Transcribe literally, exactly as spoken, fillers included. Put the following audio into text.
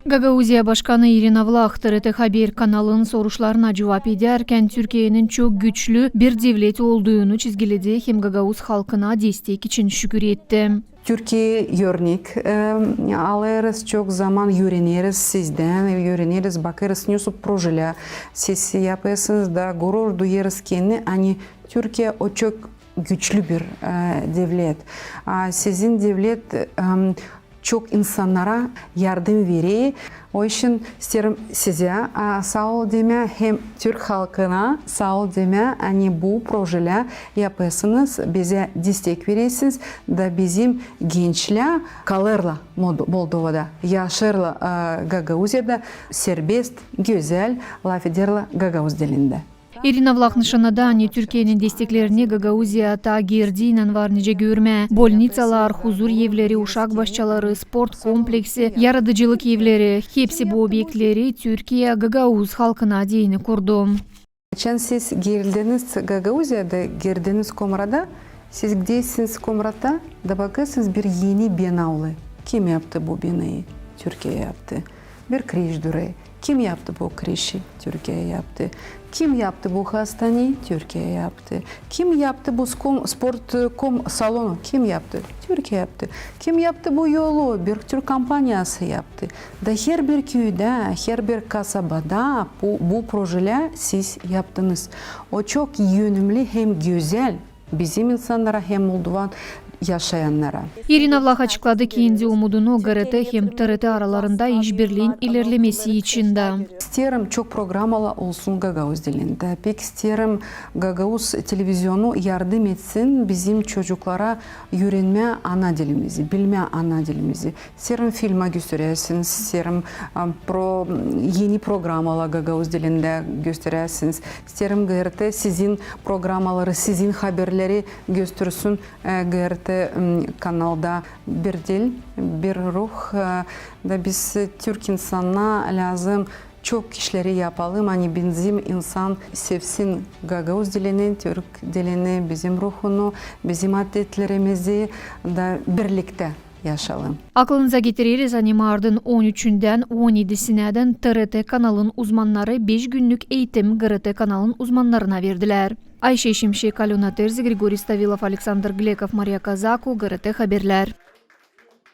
Gagauziya başkanı İrina Vlah TRT Haber kanalın soruşlarına cuvap edärkän Türkiyenin çok güçlü bir devlet olduğunu çizgiledi hem gagauz halkına destek için şükür etti. Türkiye örnek, e, alêrız, çok zaman üüreneriz sizdän, üüreneriz, bakêrız, ne projelär siz yapêrsınız, da gurur duyêrız ki, ani Türkiye o çok güçlü bir, e, devlet. A sizin devlet, e, çok insannara yardım verer. O için isteerim sizä, a, saa ol demää hem türk halkına saa ol demää, ani bu projelär yapêrsınız, bizä destek verersiniz, da bizim gençlär kalêrlar Mod-, Moldovada, yaşêêrlar, a, Gagauziyada, serbest, gözäl lafederlär gagauz dilindä. İrina Vlah nışannadı, ani Türkiyenin desteklerini Gagauziya taa girdiynän var nicä görmää. Bolniţalar, huzur evleri, uşak başçaları, sport kompleksi, yaradıcılık evleri, hepsi bu obyektleri Türkiye gagauz halkına deyni kurdu. Açan siz geldiniz Gagauziyada, geldiniz Komrada, siz gidersiniz Komrada, da bakêrsınız bir eni bina olêr. Kim yaptı bu binayı? Türkiye yaptı. Bir kriş durêr. Kim yaptı bu krişi? Türkiye yaptı. Kim yaptı bu hastaneyi? Türkiye yaptı. Kim yaptı bu skom-, sport, e, kom-, salonu? Kim yaptı? Türkiye yaptı. Kim yaptı bu yolu? Bir türk kompaniyası yaptı. Da herbir küüdä, herbir kasabada bu, bu projelär siz yaptınız. O çok önemli hem gözäl bizim insannara hem Moldovan yaşayannara. İrina Vlah açıkladı kendi umudunu GRT hem TRT aralarında işbirliin ilerlemesi için dä. İsteerim, çok programalar olsun gagauz dilindä. Pek isteerim, gagauz televizionu yardım etsin bizim çocuklara üürenmää ana dilimizi, bilmää ana dilimizi. İsteerim, filmä gösteräsiniz, isteerim, a, pro-, eni programalar gagauz dilindä gösteräsiniz. İsteerim, GRT sizin programaları, sizin haberleri göstersün, e, GRT, m, kanalda. Bir dil, bir ruh, e, da biz, e, türk insannara lääzım çok işleri yapalım, ani bizim insan sevsin gagauz dilini, türk dilini, bizim ruhunu, bizim adetlerimizi da birliktä yaşayalım. Aklınıza getireriz, ani martın on üçündän on edisinädän TRT kanalın uzmannarı beş günnük eğitim GRT kanalın uzmannarına verdilär. Ayşe Şimşek, Alöna Terzi, Grigoriy Stavilov, Aleksandr Glekov, Mariya Kazaku, GRT Haberlär.